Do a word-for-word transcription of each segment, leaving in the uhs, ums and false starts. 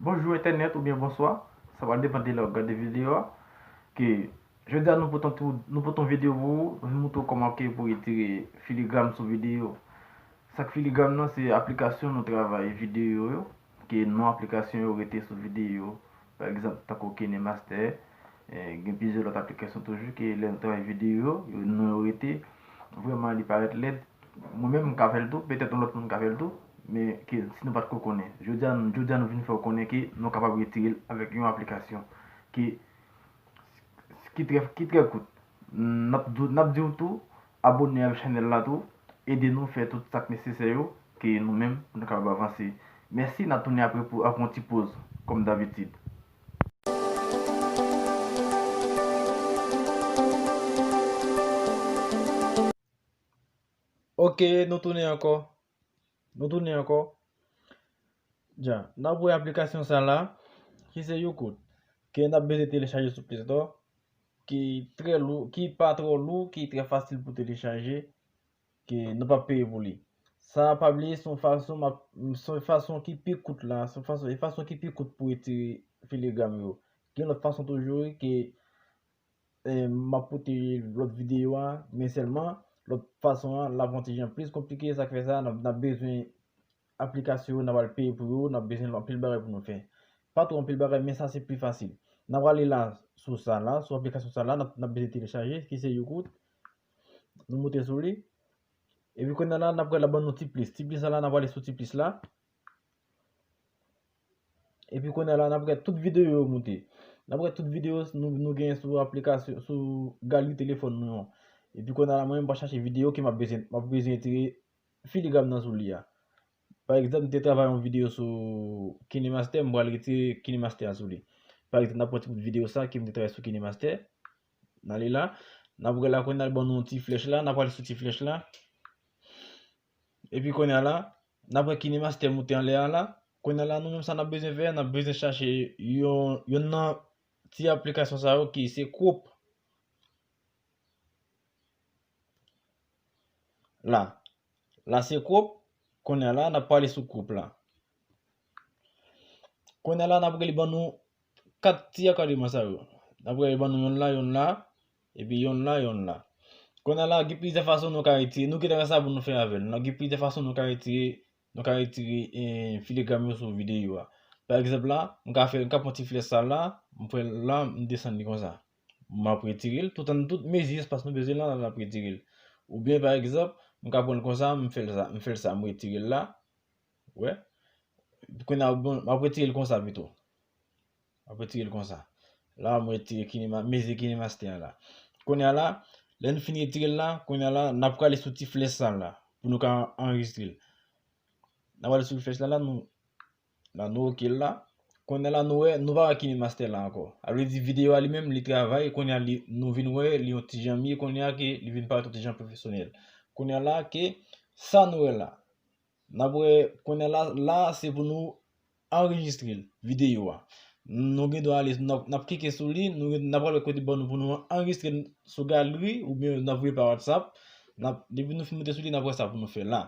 Bonjou entènèt oubyen bonswa, sa pral depann de lè w ap gade videyo a. Ke jodi a nou pote yon tou, nou pote yon videyo pou ou, nou vin montre w kòman ke pou retire filigram sou videyo. Sa k filigram nan se aplikasyon nou travay videyo yo, ke non aplikasyon yo rete sou videyo. Pa egzanp, tankou KineMaster, eh, gen plizyè lòt aplikasyon toujou ke lè nou travay videyo yo, yo, non yo rete. Vrèman, li parèt lèd. Mwen menm, m ka fè l tou, petèt yon lòt moun ka fè l tou, men ke si nou pa t ko konnen. Jodi a, jodi a nou vin fè w konnen ke nou kapab retire l avèk yon aplikasyon ke, ki trè, ki trè kout. N ap di, n ap di w tou, abòne avèk chanèl la tou, ede nou fè tout sa k nesesè yo, ke nou menm, pou nou kapab avanse. Mèsi, n ap tounen apre pou, apre yon ti poz, kòm dabitid. Ok, nou tounen ankò. Nou tounen ankò. Dja, n ap wè aplikasyon sa la, ki se YouKout, ke n ap bezwen telechaje sou Play Store, ki trè lou, ki pa twò lou, ki trè fasil pou telechaje, ke nou p ap peye pou li. Sa, pa bliye, se yon fason, m ap, se yon fason ki pi kout la, se yon fason, e fason ki pi kout pou retire filigram yo. Gen lòt fason toujou, wi, ke eh, m ap pote lòt videyo a, men sèlman lòt fason an, l ap yon ti jan plis konplike, sa k fè sa, n ap, n ap bezwen aplikasyon yo, n ap al peye pou yo, n ap bezwen anpil bagay pou nou fè. Pa twò anpil bagay, men sa se pi fasil. N ap ale la, sou sa la, sou aplikasyon sa la, n ap, n ap bezwen telechaje, ki se YouKout. Nou moute sou li. Epi kounye a la, n ap wè l ap ban nou ti plis. Ti plis sa la, n ap ale sou ti plis la. Epi kounye a la, n ap wè tout videyo yo moute. N ap wè tout videyo nou, nou gen sou aplikasyon, sou galri telefòn nou an. Epi kounye a la, mwen menm, m pral chache videyo ke m ap bezwen, m ap bezwen retire filigram nan sou li a. Pa egzanp, m te travay yon videyo sou KineMaster, m pral retire KineMaster a sou li. Pa egzanp, n ap pran ti bout videyo sa ke m te travay sou KineMaster. N ale la, n ap wè la kounye a l ban nou yon ti flèch la, n ap ale sou ti flèch la. Epi kounye a la, n ap wè KineMaster moute anlè a la. Kounye a la, nou menm sa n ap bezwen fè, n ap bezwen chache yon, yonn nan ti aplikasyon sa yo ki se Crop. La. La se Crop. Kounye a la, n ap prale sou Crop la. Kounye a la, n ap wè li ban nou kat ti ankadreman sa yo. N ap wè li ban nou yonn la, yonn la, epi yonn la, yonn la. Kounye a la, gen plizyè fason nou ka retire. Nou gentan wè sa pou nou fè avè l. Gen plizyè fason nou ka retire, nou ka retire, eh, filigram yo sou videyo a. Pa egzanp la, m ka fè, m ka pran ti flèch sa la, m pran l la, m desann li konsa. M ap retire l, tout an, tout mezi espas nou bezwen la, n ap retire l. Oubyen, pa egzanp, m ka pran l konsa, m fè l sa, m fè l sa, m retire l la. Wè. Kounye a, bon, m ap retire l konsa pito. M ap retire l konsa. La, m retire kinema, mezi KineMaster an la. Kounye a la, lè n fin retire l la, kounye a la, n ap prale sou ti flèch sa la, pou nou ka anrejistre l. N ap prale sou flèch la, la, nou, la, nou oke l la. Kounye a la, nou wè, nou pa wè KineMaster la ankò. A vle di, videyo a li menm, li travay, kounye a, li, nou vin wè, li yon ti jan mye, kounye a ke li vin parèt yon ti jan pwofesyonèl. Kounye a la, ke sa nou wè la. N ap wè, kounye a la, la, se pou nou anrejistre l, videyo a. Nou gen dwa ale, n ap, n ap klike sou li, nou, n ap wè kote ban nou pou nou anrejistre l sou galri, oubyen n ap voye pa WhatsApp. N ap, depi nou fin moute sou li, n ap wè sa pou nou fè la.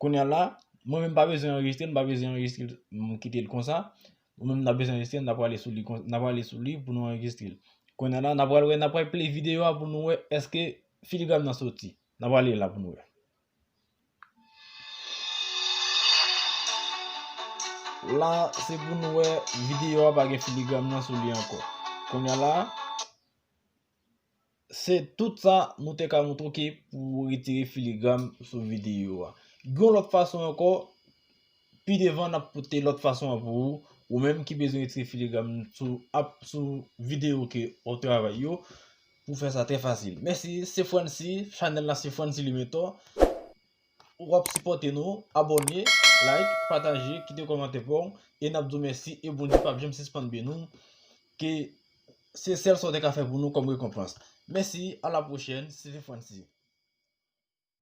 Kounye a la, mwen menm pa bezwen anrejistre l, m pa bezwen anrejistre l, m kite l konsa. Ou menm n ap bezwen anrejistre l, n ap prale sou li, kon- n ap prale sou li pou nou anrejistre l. Kounye a la, n ap pral wè, n ap pral play videyo a pou nou wè èske filigram nan soti. N ap prale la pou nou wè. La, se pou nou wè videyo a pa gen filigram nan sou li ankò. Kounye a la, se tout sa nou te ka montre w ke pou retire filigram sou videyo a. Gen yon lòt fason ankò, pi devan n ap pote lòt fason an pou ou, ou menm ki bezwen retire filigram sou ap, sou videyo ke w ap travay yo, pou fè sa trè fasil. Mèsi, se Francy, chanèl la se Francy Limetor. W ap sipòte nou, abòne, like, pataje, kite kòmantè pa w, e n ap di w mèsi, e Bondye p ap janm sispann beni w, ke se sèl sa w te ka fè pou nou kòm rekonpans. Mèsi, a la pwochèn, se te Francy.